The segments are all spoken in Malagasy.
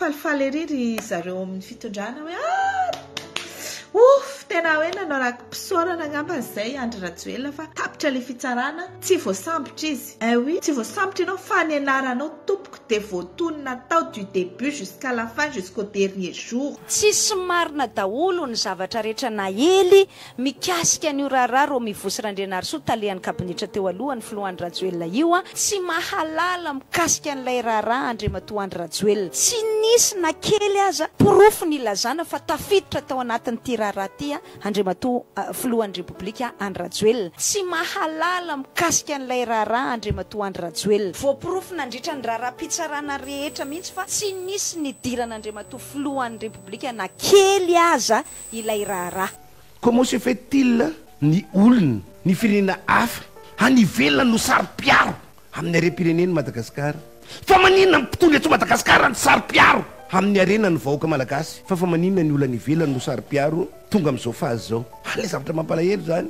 Falifaly ery ry zareo ao amin'ny fitondrana hoe ah! Ouf! Tena hoe nanao raki-pisaorana angamba izay Andry Rajoelina fa tapitra ilay fitsarana, tsy voasambotra izy. Eh oui, tsy voasambotra ianao fa ny anaranao tompoko dia voatonona tao du début jusqu'à la fin jusqu'au dernier jour. Tsisy marina daholo ny zavatra rehetra naely mikasika an'io raharaha Romivosy Randrianarisoa talehan'ny kabinetra teo aloha ny filoha Andry Rajoelina io a! Tsy mahalala mikasika an'ilay raharaha Andriamatoa Andry Rajoelina. Tsy nisy na kely aza porofo nilazana fa tafiditra tao anatin'ity raharaha ity Andriamatoa Filohan'ny Repoblika Andry Rajoelina. Tsy mahalala mikasika an'ilay raharaha Andriamatoa Andry Rajoelina. Voaporofo nandritra ny raharaham-pitsarana rehetra mihitsy fa tsy nisy nidiran'Andriamatoa Filohan'ny Repoblika na kely aza ilay raharaha. Comment se fait-il ny olona, ny firenena hafa any ivelany no saro-piaro amin'ny harem-pirenen'i Madagasikara? Fa maninona ny mpitondra eto Madagasikara no saro-piaro amin'ny harenan'ny vahoaka malagasy? Fa fa maninona ny olona any ivelany no saro-piaro tonga amin'izao phase izao? Any ilay zavatra mampalahelo izany.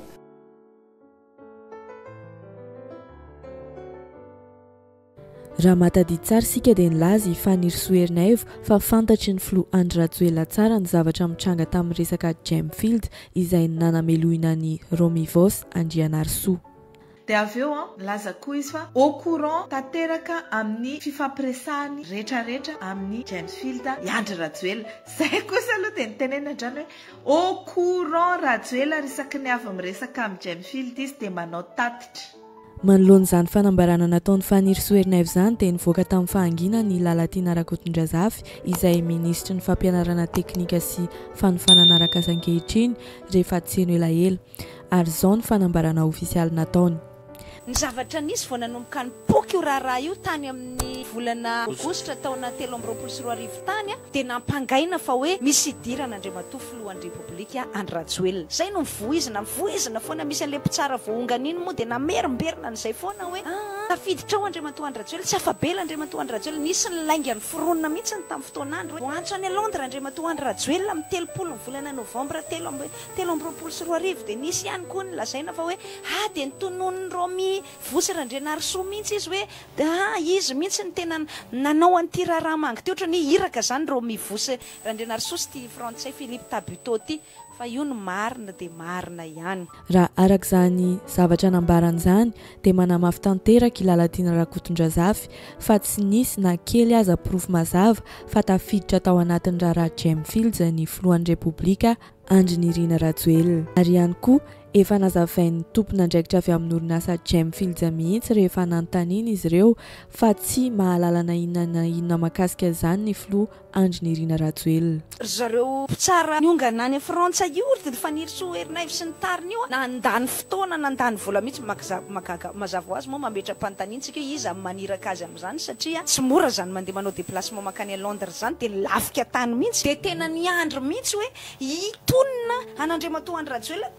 Raha mahatadidy tsara isika dia nilaza i Fanirisoa Ernaivo fa fantatry ny filoha Andry Rajoelina tsara ny zavatra mitranga tamin'ny resaka Gemfield izay nanamelohina an'i Romivos Andrianarisoa. Dia avy eo an, nilaza koa izy fa au courant tanteraka amin'ny fifampiresahany retraretra amin'i James Field i Andry Rajoelina. Izay kosa aloha dia nitenenina hatrany hoe au courant Rajoelina ary isaky ny avy miresaka amin'i James Field izy dia manao tatitra. Manoloana izany fanambarana nataon'i Fanirisoa Ernaivo izany dia nivoaka tamin'ny fahanginany i Lalatiana Rakotondrazafy izay minisitry ny fampianarana teknika sy fanofanana arak'asa ankehitriny rehefa tsy heno elaela. Ary izao ny fanambarana ofisialy nataony. Ny zavatra nisy vao nanomboka nipoaka io raharaha io tany amin'ny volana aogositra taona 2023 tany dia nampangaina fa hoe misy idirana Andriamatoa Filohan'ny Repoblika Andry Rajoelina. Izay no voizina, voizina foana, misy an'ilay mpitsara voaongana iny moa dia namerimberina an'izay foana hoe aa tafiditra ao Andriamatoa Andry Rajoelina, tsy afa-bela Andriamatoa Andry Rajoelina, nisy ny lainga noforonina mihitsy tamin'ny fotoan'andro hoe voaantso any Londres Andriamatoa Andry Rajoelina amin'ny 30 ny volana novambra 2023 dia nisy ihany koa ny lazaina fa hoe aa dia notononin'i Romy Vosy Randrianarisoa mihitsy izy hoe aa izy mihitsy no tena nanao an'ity raharaha manga ity, ohatran'ny hoe iraka izany Romy Vosy Randrianarisoa sy ity frantsay Philippe Tabuteau ity, fa io no marina dia marina ihany. Raha araka izany zavatra nambarany izany dia manamafy tanteraka i Lalatiana Rakotondrazafy fa tsy nisy na kely aza porofo mazava fa tafiditra tao anatin'ny raharaha Gemfields ny filohan'ny Repoblika Andry Nirina Rajoelina. Ary ihany koa efa nazavain'ny tompon'andraikitra avy amin'ny orinasa Gemfields mihitsy rehefa nanontaniana izy ireo fa tsy mahalala na inona na inona mahakasika izany ny filoha Andry Nirina Rajoelina. Ry zareo mpitsara niongana any Frantsa io ry Fanirisoa Ernaivo sy ny tariny io nandany fotoana nandany vola mihitsy Mahagaga mazava ho azy moa mametra-panontaniana tsika hoe iza no maniraka azy amin'izany satria tsy mora izany mandeha manao déplacement mankany à Londres izany dia nilafika tany mihitsy dia tena niandry mihitsy hoe hitonona an'Andriamatoa Andry Rajoelina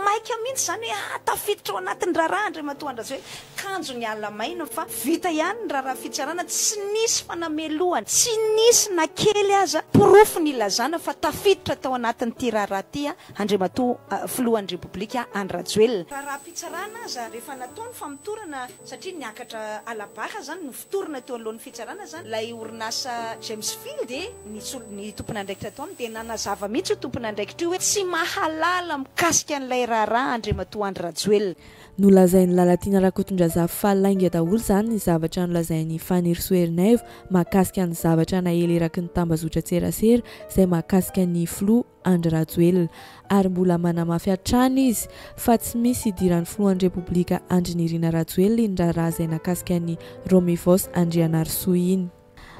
maika mihitsy izany hoe ah tafiditra ao anatin'ny raharaha Andriamatoa Andry Rajoelina Kanjo niala maina fa vita ihany ny raharaha fitsarana, tsy nisy fanamelohana, tsy nisy na kely aza porofo nilazana fa tafiditra tao anatin'ity raharaha ity Andriamatoa Filohan'ny Repoblika Andry Rajoelina. Raharaham-pitsarana aza rehefa natao ny famotorana satria niakatra à la barre izany, nofotorina teo anoloan'ny fitsarana izany ilay orinasa James Field, ny ny tompon'andraikitra tao aminy dia nanazava mihitsy io tompon'andraikitra io hoe tsy mahalala mikasika an'ilay raharaha Andriamatoa Andry Rajoelina. Nolazain'i Lalatiana Rakotondrazafy fa lainga daholo izany ny zavatra nolazain'i Fanirisoa Ernaivo mahakasika ny zavatra naely eraky ny tambazotran-tserasera izay mahakasika ny filoha Andry Rajoelina ary mbola manamafy hatrany izy fa tsy misy idiran'ny filohan'ny Repoblika Andry Nirina Rajoelina iny raharaha izay nakasika an'i Romivos Andrianarisoa iny.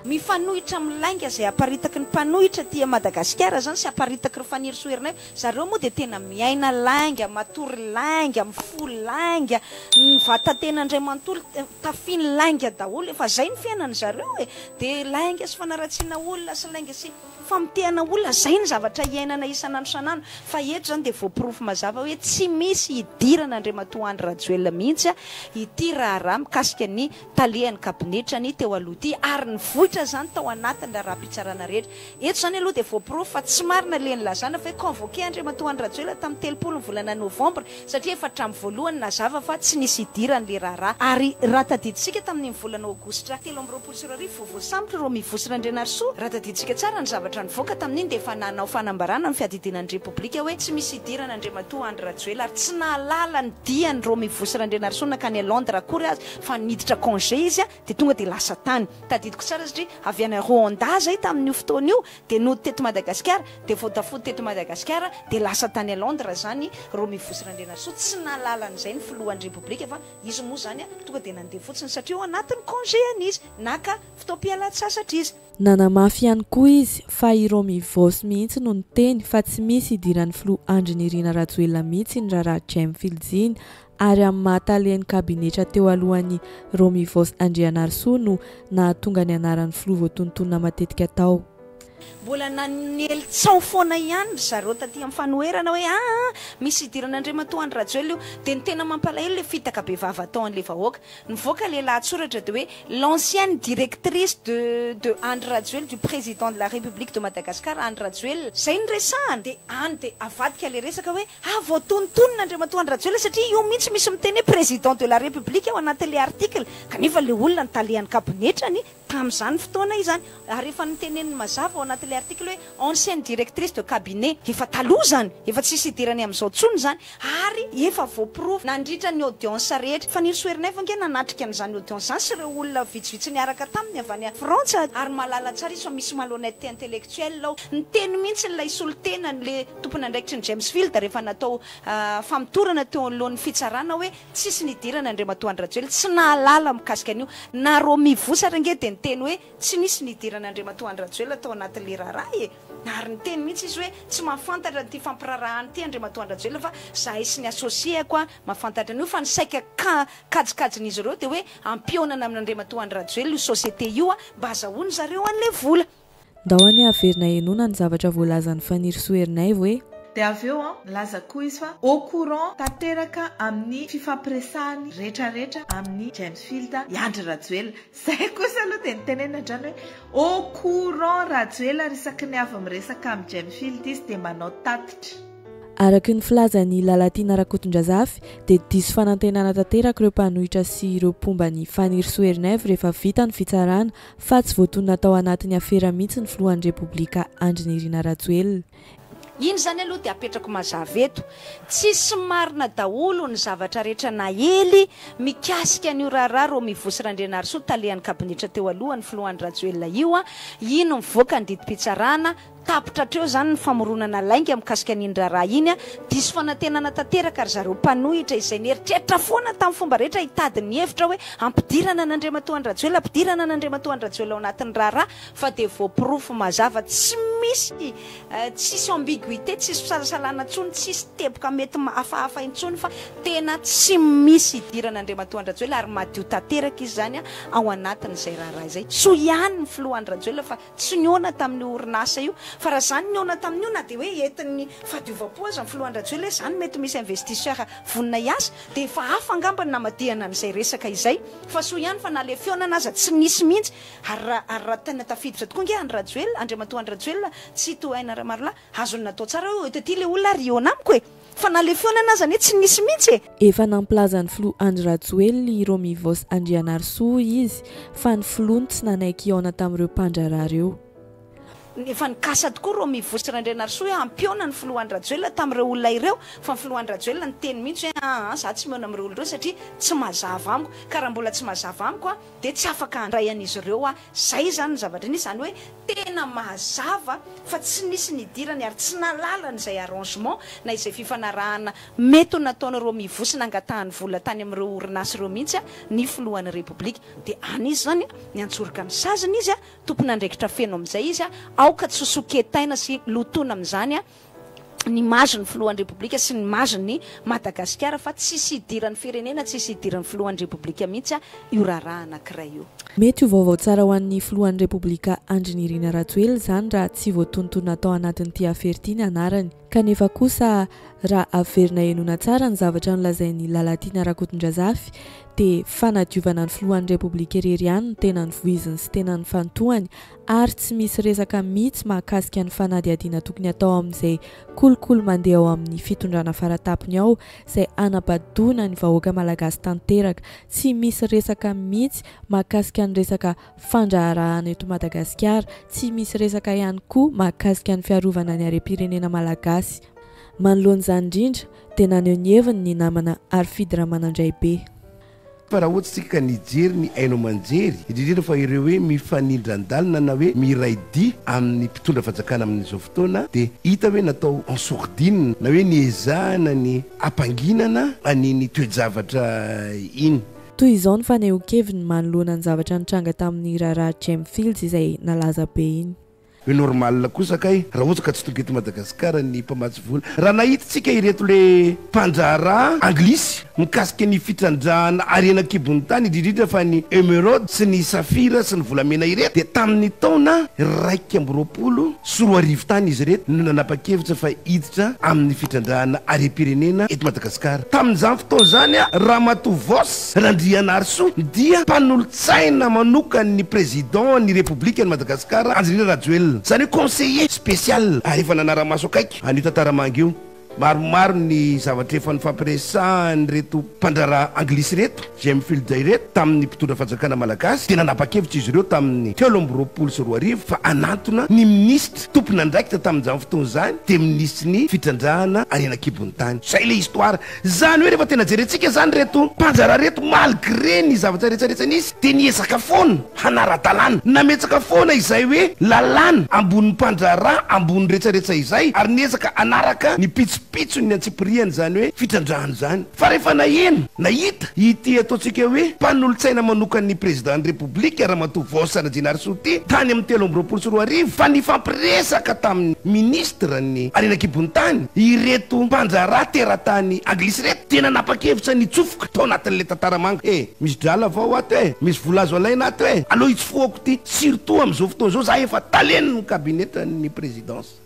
Mifanohitra amin'ny lainga izay aparitaky ny mpanohitra aty Madagasikara izany sy aparitaky ry Fanirisoa Ernaivo, zareo moa dia tena miaina lainga, matory lainga, mifoha lainga, ny vatan-tena indray manontolo tafiany lainga daholo, efa izay ny fiainany zareo e! dia lainga sy fanaratsiana olona sy lainga sy famotehana olona, izay ny zavatra iainana isan'andro isan'andro, fa eto izany dia voaporofo mazava hoe tsy misy hidirana Andriamatoa Andry Rajoelina mihitsy ity raharaha mikasika ny talehan'ny kabinetrany teo aloha ity ary nivoitra. Nipoitra izany tao anatin'ny raharaham-pitsarana rehetra. Eto izany aloha dia voaporofo fa tsy marina ilay nilazana fa hoe convoqué Andriamatoa Andry Rajoelina tamin'ny 30 ny volana novambra satria efa hatramin'ny voalohany nazava fa tsy nisy hidirany ilay raharaha. Ary raha tadidintsika tamin'iny volana aogositra 2023 vao voasambotra Romy Voos Randrianarisoa, raha tadidintsika tsara ny zavatra nivoaka tamin'iny dia efa nanao fanambarana ny fiadidiana ny Repoblika hoe tsy misy hidirana Andriamatoa Andry Rajoelina ary tsy nahalala ny dian'i Romy Voos Randrianarisoa nankany Londres akory aza fa niditra congé izy dia tonga dia lasa tany. Tadidiko tsara satria avy any Rwanda zay tamin'io fotoana io dia nody teto Madagasikara dia vao tafody teto Madagasikara dia lasa tany Londres zany Romy Voos Randrianarisoa, tsy nahalala an'izay ny filohan'ny Repoblika fa izy moa zany tonga dia nandeha fotsiny satria ao anatin'ny congé-ny izy, naka fotoam-pialan-tsasatra izy. Nanamafy ihany koa izy fa i Romy Voos mihitsy no niteny fa tsy misy idiran'ny filoha Andry Nirina Rajoelina mihitsy iny raharaha Gemfields iny ary amin'ny maha talen'ny kabinetra teo alohan'i Romy Voos Andrianarisoa no nahatonga ny anaran'ny filoha voatonontonona matetika tao. Mbola nanely tsaho foana ihany ry zareo taty amin'ny fanoherana hoe aa misy idiran'Andriamatoa Andry Rajoelina io. Dia ny tena mampalahelo ilay fitaka be vava atao an'ilay vahoaka. Nivoaka ilay lahatsoratra dia hoe l'ancienne directrice de de Andry Rajoelina, du président de la République de Madagascar Andry Rajoelina. Izay no resahana. Dia any dia avadika ilay resaka hoe ah voatonontonona Andriamatoa Andry Rajoelina satria io mihitsy misy miteny hoe président de la République ao anatin'ilay article kanefa ilay olona ny talehan'ny kabinetrany tamin'izany fotoana izany ary efa noteneniny mazava ao anatin'ilay article hoe ancienne directrice de cabinet, efa taloha izany, efa tsisy idirany amin'izao intsony izany ary efa voaporofo nandritra ny audience rehetra. Fanirisoa Ernaivo ange nanatrika an'izany audience izany sy ireo olona vitsivitsy niaraka taminy avy any Frantsa ary mahalala tsara izy fa misy malhonnêteté intellectuelle ao. Niteny mihitsy ilay solontenany, ilay tompon'andraikitry ny James Field rehefa natao famotorana teo anoloan'ny fitsarana hoe Tsisy nidirana Andriamatoa Andry Rajoelina, tsy nahalala mikasika an'io. Na Romy Voos ary ange dia niteny hoe tsy nisy nidirana Andriamatoa Andry Rajoelina tao anatin'ilay raharaha e! Ary niteny mihitsy izy hoe tsy mahafantatra an'ity fampiraharahana ity Andriamatoa Andry Rajoelina fa zahay sy ny associé-ko mahafantatra an'io fa ny saika kajikajin'izy ireo dia hoe ampihaonana amin'Andriamatoa Andry Rajoelina io société io mba azahoan'ny zareo an'ilay vola. Ndao anie averina henoina ny zavatra voalazan'i Fanirisoa Ernaivo e! Dia avy eo an, nilaza koa izy fa au courant tanteraka amin'ny fifampiresahany retraretra amin'i James Field i Andry Rajoelina. Izay kosa aloha dia nitenenina hatrany hoe au courant Rajoelina ary isaky ny avy miresaka amin'i James Field izy dia manao tatitra. Araka ny filazan'i Lalatiana Rakotondrazafy dia diso fanantenana tanteraka ireo mpanohitra sy ireo mpomba an'i Fanirisoa Ernaivo rehefa vita ny fitsarana fa tsy voatonona tao anatin'ny afera mihitsy ny filohan'ny Repoblika Andry Nirina Rajoelina. Iny izany aloha dia apetrako mazava eto, tsisy marina daholo ny zavatra rehetra naely mikasika an'io raharaha Romy Voos Randrianarisoa talehan'ny kabinetra teo aloha ny filoha Andry Rajoelina io an, iny mivoaka ny didim-pitsarana, Tapitra hatreo izany ny famoronana lainga mikasika an'iny raharaha iny. Diso fanantenana tanteraka ry zareo mpanohitra izay nieritreritra foana tamin'ny fomba rehetra hitady ny hevitra hoe hampidirana an'Andriamatoa Andry Rajoelina, hampidirana an'Andriamatoa Andry Rajoelina ao anatin'ny raharaha fa dia voaporofo mazava tsy misy tsisy ambiguïté, tsisy fisalasalana intsony, tsisy teboka mety hafahafa intsony fa tena tsy misy hidirana Andriamatoa Andry Rajoelina ary madio tanteraka izy izany ao anatin'izay raharaha izay. Soa ihany ny filoha Andry Rajoelina fa Tsy nihaona tamin'io orinasa io. Fa raha izany nihaona tamin'io na dia hoe entin'ny fahadiovam-po aza ny filoha Andry Rajoelina hoe izany mety misy investisseur vonona hiasa dia efa hafa angamba ny namadihana an'izay resaka izay. Fa soa ihany fa na ilay fihaonana aza tsy nisy mihitsy. Ary raha ary raha tena tafiditra tokoa ange Andry Rajoelina, Andriamatoa Andry Rajoelina, Tsitohaina Ramarolahy, azony natao tsara hoe eto aty ilay olona ary hihaona amiko e! Fa na le fihaonana aza anie tsy nisy mihitsy e! Efa nampilaza ny filoha Andry Rajoelina i Romy Voos Andrianarisoa hoy izy fa ny filoha no tsy nanaiky hihaona tamin'ireo mpandraharaha ireo. Efa nikasa tokoa Romy Voos Randrianarisoa hoe hampihaona ny filoha Andry Rajoelina tamin'ireo olona ireo fa ny filoha Andry Rajoelina niteny mihitsy hoe aa za tsy mihaona amin'ireo olona ireo satria tsy mazava amiko ka raha mbola tsy mazava amiko dia tsy afaka handray an'izy ireo aho. Izay izany ny zavatra nisy, izany hoe tena mazava fa tsy nisy nidirany ary tsy nahalala an'izay arrangement na izay fifanarahana mety ho nataon'i Romy Voos nangatahany vola tany amin'ireo orinasa ireo mihitsy ny filohan'ny Repoblika. Dia any izy izany niantsoroka ny saziny izy, tompon'andraikitra feno amin'izay izy, aoka tsy ho soketaina sy lotoina amin'izany ny image ny filohan'ny Repoblika sy ny image ny Madagasikara fa tsisy hidiran'ny firenena, tsisy hidiran'ny filohan'ny Repoblika mihitsy io raharaha anankiray io. Mety ho vaovao tsara ho an'ny filohan'ny Repoblika Andry Nirina Rajoelina izany raha tsy voatonontonona tao anatin'ity afera ity ny anarany. Kanefa kosa raha averina henoina tsara ny zavatra nolazain'i Lalatiana Rakotondrazafy dia fanadiovana ny filohan'ny Repoblika irery ihany no tena novoiziny sy tena nifantohany ary tsy misy resaka mihitsy mahakasika ny fanadihadiana tokony hatao amin'izay kolikoly mandeha ao amin'ny fitondrana faratapony ao izay hanabadoana ny vahoaka malagasy tanteraka. Tsy misy resaka mihitsy mahakasika ny resaka fandraharahana eto Madagasikara, tsy misy resaka ihany koa mahakasika ny fiarovana ny harem-pirenena malagasy. Manoloana izany indrindra dia naneho ny heviny ny namana Harifidy Ramanandraibe. Fa raha ohatra tsika ka nijery ny haino aman-jery, indrindrindra fa ireo hoe mifanindran-dalana na hoe miray dia amin'ny mpitondra fanjakana amin'izao fotoana dia hita hoe natao en sourdine na hoe niezahana ny hampanginana an'iny toe-javatra iny. Toy izao ny fanehoan-keviny manoloana ny zavatra nitranga tamin'ny raharaha Gemfields izay nalaza be iny. Hoe normal kosa kay raha ohatra ka tsy tonga eto Madagascar ny mpamatsy vola. Raha nahita tsika ireto le mpandraharaha anglisy mikasika ny fitrandrahana harena an-kibon'ny tany indrindrindra fa ny emeraude sy ny safira sy ny volamena ireto dia tamin'ny taona 2021 tany izy ireto no nanapa-kevitra fa hiditra amin'ny fitrandrahana harem-pirenena eto Madagasikara. Tamin'izany fotoana izany Ramatoa Voss Randrianarisoa dia mpanolotsaina manokan'ny Président ny Repoblikan'i Madagasikara Andry Rajoelina, izany hoe conseiller spécial ary efa nanara-maso akaiky an'io tantara manga io. Maromaro ny zavatra efa nifampiresahan'ireto mpandraharaha anglisy ireto, Gemfields ireto, tamin'ny mpitondra fanjakana malagasy dia nanapa-kevitra izy ireo tamin'ny 2023 fa hanantona ny minisitra tompon'andraikitra tamin'izany fotoana izany dia minisitry ny fitrandrahana harena an-kibon'ny tany. Izay ilay histoire. Izany hoe rehefa tena jerentsika izany ireto mpandraharaha ireto malgré ny zavatra rehetra rehetra nisy dia niezaka foana hanara-dalàna, nametsaka foana izay hoe lalàna ambonin'ny mpandraharaha ambony rehetra rehetra izay ary niezaka hanaraka ny pitsopitsony ny antsipiriany izany hoe fitrandrahana izany. Fa rehefa naheno, nahita ity ataontsika hoe mpanolotsaina manokan'ny Président-n'ny Repoblika Ramatoa Vosa Randrianarisoa ity tany amin'ny 2023 fa nifampiresaka tamin'ny Ministre ny harena an-kibon'ny tany ireto mpandraharaha teratany anglisy ireto dia nanapa-kevitra ny hitsofoka tao anatin'ilay tantara manga e! Misy drala vao ato e! Misy vola azo alaina ato e! Aleo hitsofohako ity, surtout amin'izao fotoana izao za efa talen'ny kabinetran'ny présidence.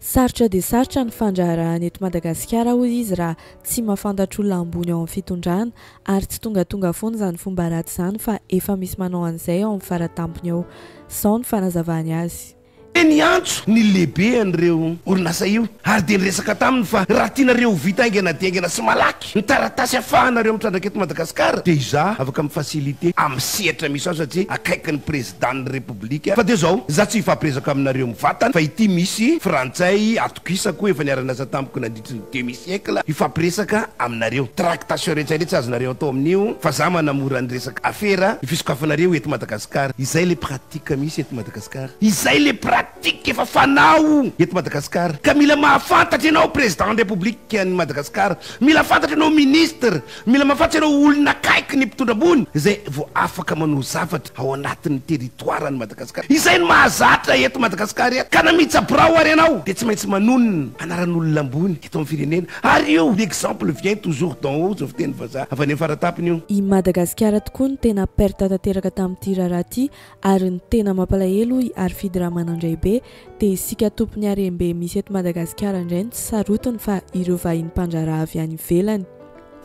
Sarotra dia sarotra ny fandraharahana eto Madagasikara hoy izy raha tsy mahafantatr'olona ambony ao amin'ny fitondrana ary tsy tongatonga foana izany fomba ratsy izany fa efa misy manao an'izay ao amin'ny faratampony ao. Izao ny fanazavany azy. Dia niantso ny lehibe an'ireo orinasa io ary dia niresaka taminy fa raha tianareo ho vita haingana dia haingana sy malaky ny taratasy afahanareo mitrandraka eto Madagasikara dia izaho afaka mi-faciliter amin'ny sehatra misy aho satria akaiky ny Président-n'ny République fa dia izao izaho tsy hifampiresaka aminareo mivantana fa ity misy frantsay atokisako efa niara-niasa tamiko nandritry ny demi siècle hifampiresaka aminareo. Tractation rehetra rehetra azonareo atao amin'io fa za manamora ny resaka afera ny fisokafanareo eto Madagasikara. Izay le pratique misy eto Madagasikara. Izay le pratique efa fanao eto Madagasikara. Ka mila mahafantatra ianao président ny République ny Madagasikara, mila fantatra ianao ministre, mila mahafantatra ianao olona akaiky ny mpitondra ambony izay vao afaka manao zavatra ao anatin'ny territoire ny Madagasikara. Izay no mahazatra eto Madagasikara eto. Ka na miditra birao ary ianao dia tsy maintsy manonona anaran'olona ambony eto amin'ny firenena. Ary io l'exemple vient toujours d'en haut zao fiteny vazaha avy any amin'ny faratapony io. I Madagasikara tokoa no tena perte tanteraka tamin'ity raharaha ity ary ny tena mampalahelo hoy Harifidy Ramanandraibe dia isika tompon'ny harem-be misy eto Madagasikara indray no tsy sarotiny fa ireo vahiny mpandraharaha avy any ivelany.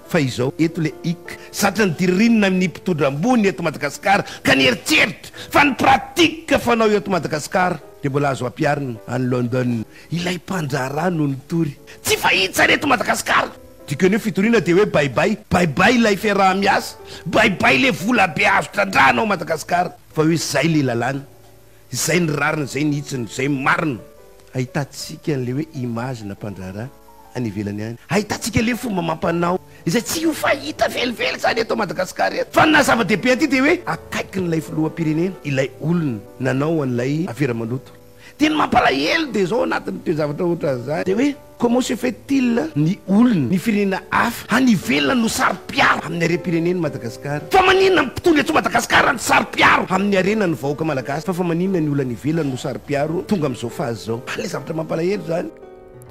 Fa izao eto le hic, zatra ny diririnina amin'ny mpitondra ambony eto Madagasikara ka nieritreritra fa ny pratique fanao eto Madagasikara dia mbola azo ampiharina any London. Ilay mpandraharaha no nitory. Tsy fahita zany eto Madagasikara. Dikan'io fitoriana dia hoe bye bye. Bye bye ilay fiaraha-miasa. Bye bye ilay vola be azo trandrahana ao Madagasikara. Fa hoe zay le lalàna. Izay ny rariny, izay ny hitsiny, izay ny marina. Ahitantsika an'ilay hoe image na mpandraharaha any ivelany any. Ahitantsika ilay fomba amam-panao izay tsy ho fahita velively izany eto Madagasikara eto. Fa ny naha zava-dehibe an'ity dia hoe akaikin'ilay filoham-pirenena ilay olona nanao an'ilay afera maloto. Dia ny mampalahelo dia izao anatin'ny toe-javatra ohatran'izany dia hoe comment se fait-il ny olona, ny firenena hafa any ivelany no saro-piaro amin'ny harem-pirenen'i Madagasikara? Fa maninona ny mpitondra eto Madagasikara no saro-piaro amin'ny harenan'ny vahoaka malagasy? Fa fa maninona ny olona any ivelany no saro-piaro tonga amin'izao phase izao? Ilay zavatra mampalahelo izany.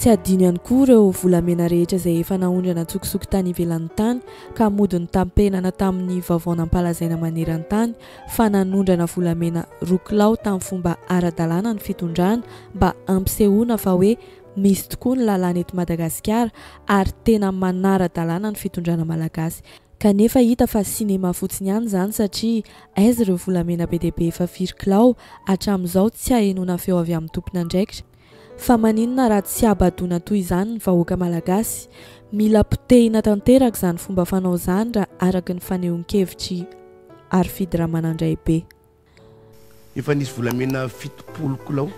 Tsy adino ihany koa ireo volamena rehetra izay efa naondrana an-tsokosoko tany ivelan'ny tany ka mody notampenana tamin'ny vaovao nampalazaina maneran-tany fa nanondrana volamena roa kilao tamin'ny fomba ara-dalàna ny fitondrana mba hampisehoana fa hoe. misy tokoa ny lalàna eto Madagasikara ary tena manara-dalàna ny fitondrana malagasy. Kanefa hita fa sinema fotsiny ihany izany satria aiza ireo volamena be dia be efa firy kilao hatramin'izao tsy ahenoana feo avy amin'ny tompon'andraikitra? Fa maninona raha tsy habadoana toy izany ny vahoaka malagasy? Mila potehina tanteraka izany fomba fanao izany raha araka ny fanehoan-kevitr'i Harifidy Ramanandraibe. Efa nisy volamena 70 kilao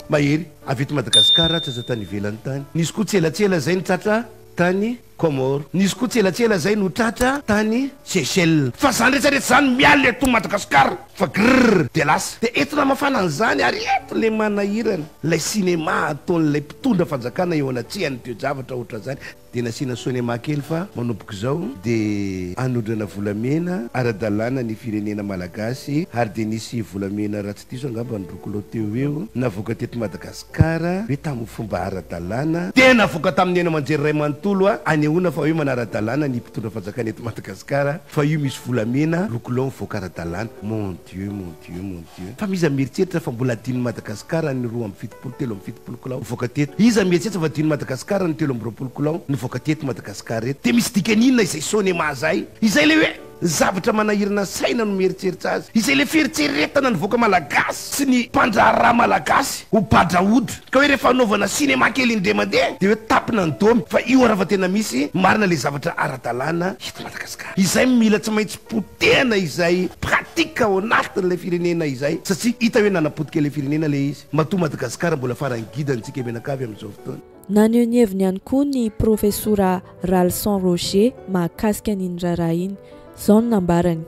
mahery avy eto Madagasikara tratra tany ivelany tany. Nisy koa tsielatsiela izay no tratra tany Comores. Nisy koa tsielatsiela izay no tratra tany Seychelles. Fa zany rehetra rehetra zany miala eto Madagasikara fa grrr dia lasa. Dia entina hamafana an'izany ary eto le manahirana ilay cinéma ataon'ilay mpitondra fanjakana eo anatrehan'ny toe-javatra ohatran'izany. Dia nasiana sonema kely fa manomboka izao dia hanondrana volamena ara-dalàna ny firenena malagasy ary dia nisy volamena raha tsy diso angamba ny roa kilao teo ho eo navoaka teto Madagasikara hoe tamin'ny fomba ara-dalàna, dia navoaka tamin'ny haino aman-jery iray manontolo anehoana fa hoe manara-dalàna ny mpitondra fanjakana eto Madagasikara fa io misy volamena roa kilao mivoaka ara-dalàna. Mon Dieu, mon Dieu, mon Dieu. Fa iza mieritreritra fa mbola adinon'i Madagasikara ny 72, 73 kilao nivoaka teto? Iza mieritreritra fa adinon'i Madagasikara ny 23 kilao nivoaka teto Madagasikara eto? Dia misy dikany inona izay Sonema izay? Izay ilay hoe zavatra manahirana saina no mieritreritra azy. Izay ilay fieritreretana ny vahoaka malagasy sy ny mpandraharaha malagasy ho badrahodra. Ka hoe rehefa anaovana cinéma kely indray mandeha dia hoe tapina ny domy. Fa io ary fa tena misy marina ilay zavatra ara-dalàna eto Madagasikara. Izay mila tsy maintsy potehana izay pratique ao anatin'ilay firenena izay satria hita hoe nanapotika ilay firenena ilay izy. Matoa Madagasikara mbola farany gidany tsika mianakavy amin'izao fotoana. Naneho ny heviny ihany koa ny Profesora Ralison Roger mahakasika an'iny raharaha iny. Izao no nambarany.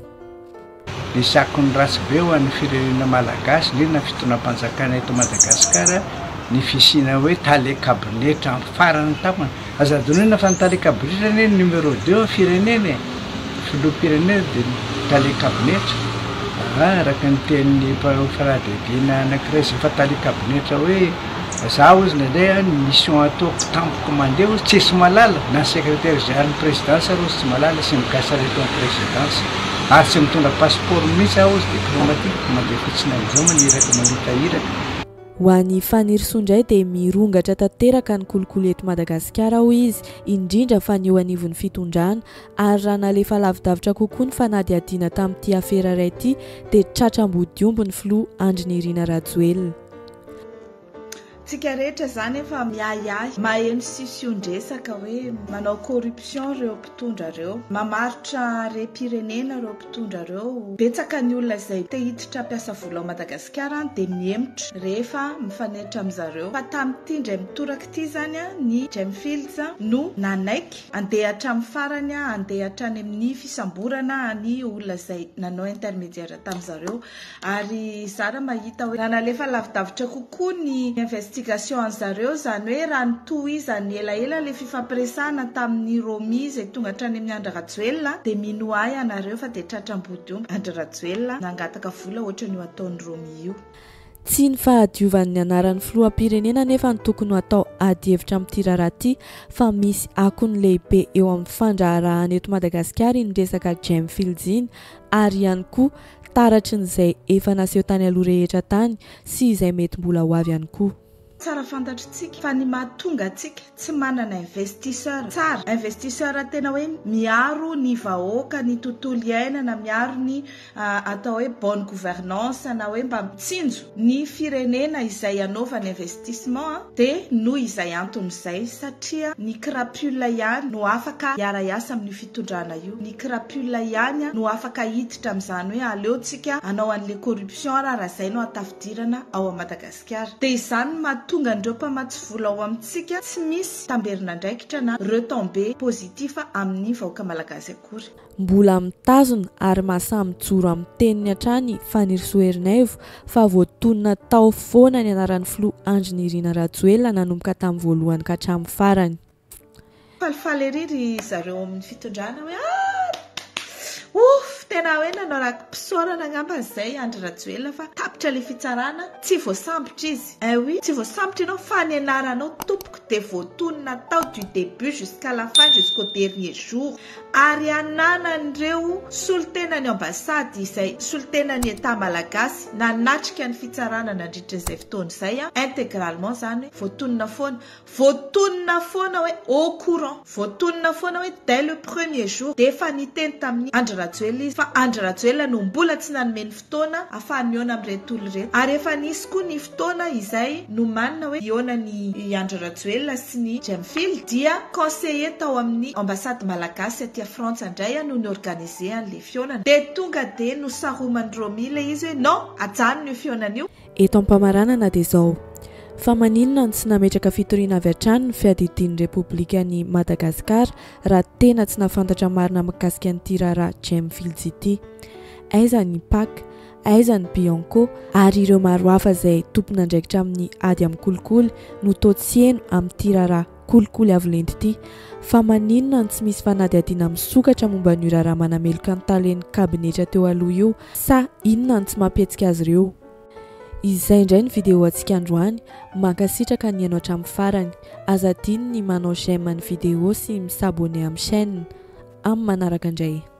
Nisy akony ratsy be ho an'ny firenena malagasy, indrindra ny fitondram-panjakana eto Madagasikara, ny fisiana hoe tale kabinetra amin'ny farany tampony. Aza adinoina fa ny tale kabinetra anie ny numéro deux amin'ny firenena e! Filoham-pirenena dia ny tale kabinetra. Araka ny tenin'ny mpanao fanadihadiana anankiray izay efa tale kabinetra hoe Za ozy indraindray a ny mission ataoko tampoka mandeha ozy tsisy mahalala na ny secretaire général ny présidence ary ozy tsy mahalala sy ny mpiasa rehetra ao am présidence ary tsy mitondra passeport mihitsy aho ozy diplomatique fa mandeha fotsiny amizao maniraka mamita iraka. Ho an'i Fanirisoa indray dia mirongatra tanteraka ny kolikoly eto Madagasikara hoy izy, indrindra fa ny eo anivon'ny fitondrana, ary raha nalefa lavidavitra kokoa ny fanadihadiana tamin'ity afera iray ity dia tratra ambodiomby ny filoha Andry Nirina Rajoelina. Tsika rehetra zany efa miahiahy maheno sision-dresaka hoe manao corruption reo mpitondra reo, mamarotra harem-pirenena reo mpitondra reo, betsaka ny olona izay te hiditra hampiasa vola ao Madagasikara dia mihemotra rehefa mifanehitra amin'zareo, fa tamin'ity indray mitoraka ity zany ny Gemfields no nanaiky andeha hatramin'ny farany andeha hatrany amin'ny fisamborana ny olona izay nanao intermediaire tamin'zareo. Ary zara mahita hoe raha nalefa lavidavitra kokoa ny investigation an'zareo, izany hoe raha notohizany elaela ilay fifampiresahana tamin'i Romy izay tonga hatrany amin'i Andry Rajoelina dia minoa ahy ianareo fa dia tratra ambodiomby Andry Rajoelina nangataka vola ohatran'io ataon'i Romy io. Tsy ny fahadiovan'ny anaran'ny filoham-pirenena anefa no tokony ho atao adihevitra amin'ity raharaha ity fa misy akony lehibe eo amin'ny fandraharahana eto Madagasikara iny resaka Gemfields iny ary ihany koa taratry ny izay efa naseho tany aloha rehetra tany sy izay mety mbola ho avy ihany koa. Tsara fantatritsika fa ny mahatonga antsika tsy manana investisseur tsara, investisseur tena hoe miaro ny vahoaka, ny tontolo iainana, miaro ny atao hoe bonne gouvernance na hoe mba mitsinjo ny firenena izay anaovany investissement dia noho izay antony izay satria ny crapule ihany no afaka hiara-hiasa amin'io fitondrana io, ny crapule ihany no afaka hiditra amin'izany hoe aleontsika hanao an'ilay corruption ary raha izay no ahatafidirana ao a Madagasikara. Dia izany no mahatonga an'ireo mpamatsy vola ao amintsika tsy misy tamberin'andraikitra na retombées positif amin'ny vahoaka malagasy akory. Mbola mitazona ary mahasahy mijoro amin'ny teniny hatrany Fanirisoa Ernaivo fa voatonona tao foana ny anaran'ny filoha Andry Nirina Rajoelina nanomboka tamin'ny voalohany ka hatramin'ny farany. Falifaly ery ry zareo ao amin'ny fitondrana hoe ah! Ouf! Tena hoe nanao raki-pisaorana angamba izay Andry Rajoelina fa tapitra ilay fitsarana, tsy voasambotra izy. Eh oui, tsy voasambotra ianao fa ny anaranao tompoko dia voatonona tao du début jusqu'à la fin jusqu'au dernier jour. Ary ananan'ireo solontenan'ny ambassade izay solontenan'ny Etat malagasy nanatrika ny fitsarana nandritra izay fotoana izay intégralement izany hoe voatonona foana. Voatonona foana hoe au courant, voatonona foana hoe dès le premier jour dia efa niteny tamin'i Andry Rajoelina izy fa Andry Rajoelina no mbola tsy nanome ny fotoana ahafahany mihaona amin'ireto olona ireto ary efa nisy koa ny fotoana izay nomanina hoe hihaona ny i Andry Rajoelina sy ny Gemfield dia conseiller tao amin'ny ambassade malagasy aty Frantsa indray no ni-organiser an'ilay fihaonana dia tonga dia nosaroman'i Romy ilay izy hoe non ajanony io fihaonana io. Eto am-pamaranana dia izao, fa maninona no tsy nametraka fitoriana avy hatrany ny fiadidian'ny Repoblikan'i Madagasikara raha tena tsy nahafantatra marina mikasika an'ity raharaha Gemfields ity? Aiza ny Pac? Aiza ny Bianco? Ary ireo maro hafa izay tompon'andraikitra amin'ny ady amin'ny kolikoly no toa tsy heno amin'ity raharaha kolikoly avo lenta ity? Fa maninona no tsy misy fanadihadiana misokatra momba an'io raharaha manameloka ny talen'ny kabinetra teo aloha io sa inona no tsy mampihetsika azy ireo? Izay indray ny vidéo antsika androany, mankasitraka nihaino hatramin'ny farany. Aza adino ny manao j'aime ny vidéo sy mi-s'abonner amin'ny chaîne. Amin'ny manaraka indray.